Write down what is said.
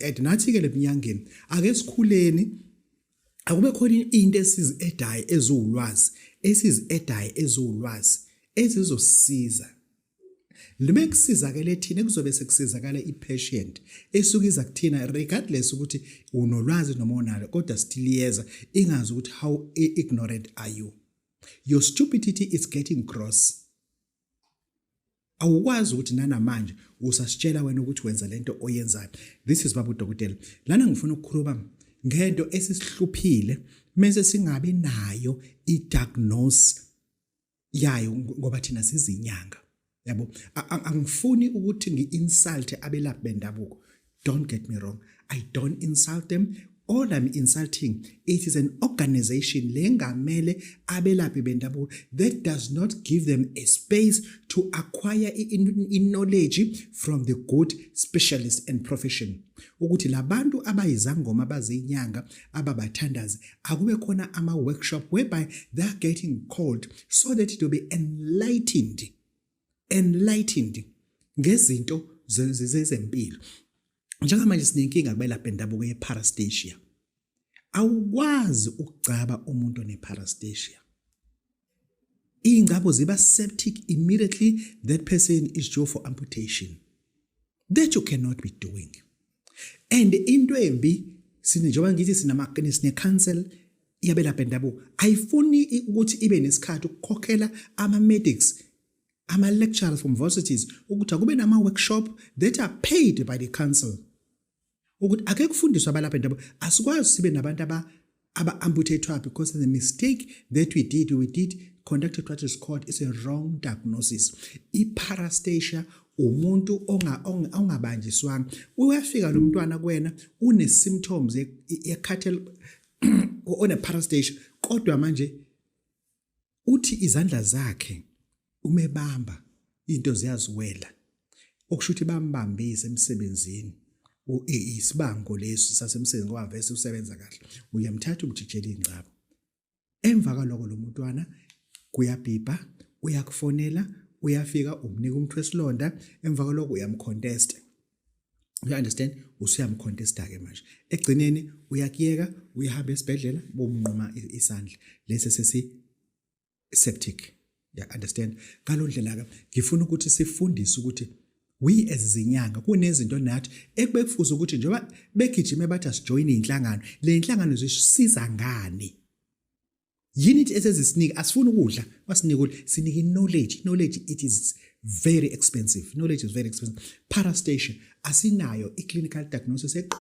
And nathi-ke lebunyangeni ake sikhuleni, akube khona into esizi-edayo eziwulwazi, esizi-edayo eziwulwazi ezizosisiza. Libe kusizakele thina, kuzobe sekusizakala i-patient esuke iza kuthina, regardless ukuthi unolwazi noma unalo, kodwa still iyeza ingazi ukuthi how ignorant are you. Your stupidity is getting gross. Awukwazi ukuthi nanamanje usasitshela wena ukuthi wenza lento oyenzayo. This is baba udokotela lana. Ngifuna ukukhuluma ngento esisihluphile mase singabi nayo i-diagnose yayo, ngoba thina sizinyanga, yabo. Angifuni ukuthi ngi-insult abelaphi bendabuko. Don't get me wrong, I don't insult them. All I'm insulting, it is an organization lengamele abelaphi bendabuko that does not give them a space to acquire i-knowledge from the good specialist and profession, ukuthi labantu abayizangoma, abazinyanga, ababathandazi, akube khona ama-workshop whereby they are getting called so that to be enlightened ngezinto zezempilo. Njengamanje sinenkinga kubelapha bendabuko ye-parastasia. Awukwazi ukugcaba umuntu one-parastasia. Iy'ngcabo ziba septic immediately. That person is due for amputation. That you cannot be doing. And into embi sine, njengoba ngithi sine council yabelapha bendabuko, ayifuni ukuthi ibe nesikhathi ukukhokhela ama-medics, ama-lecturers from universities, ukuthi akube nama-workshop that are paid by the council, ukuthi ake kufundiswe abalapha bendabuko. Asikwazi sibe nabantu aba-amputatwa because the mistake that we did conducted what is called is a wrong diagnosis. I-parastasia, umuntu ongabanjiswanga, uyafika lo mntwana kuwena une-symptoms ye-cattle, one-parastasia, kodwa manje uthi izandla zakhe uma ebamba into ziyaziwela, okusho ukuthi bambambise emsebenzini. Isibango lesi sasemsebenzini, ngoba vese usebenza kahle. Uyamthatha, umjijela ingcabo. Emva kwaloko lo muntwana kuyabhibha, uyakufonela, uyafika, umnika umuthi wesilonda. Emva kwaloko uyamcontest, you understand? Usuyamcontesta ke manje. Egcineni uyakuyeka, uyahamba esibhedlela, bomnquma isandla lesi sesi septic, ya understand? Ngaloo ndlela ke ngifuna ukuthi sifundise ukuthi we as izinyanga kunezinto nathi ekube kufuze ukuthi njengoba begijime bathi asijoyine inhlangano, le inhlangano zisiza ngani? Yini ithi esezisinika? Asifuni ukudla, basinika ukudla, sinika knowledge. Knowledge, it is very expensive. Knowledge is very expensive. Parastasia, asinayo i-clinical diagnosis.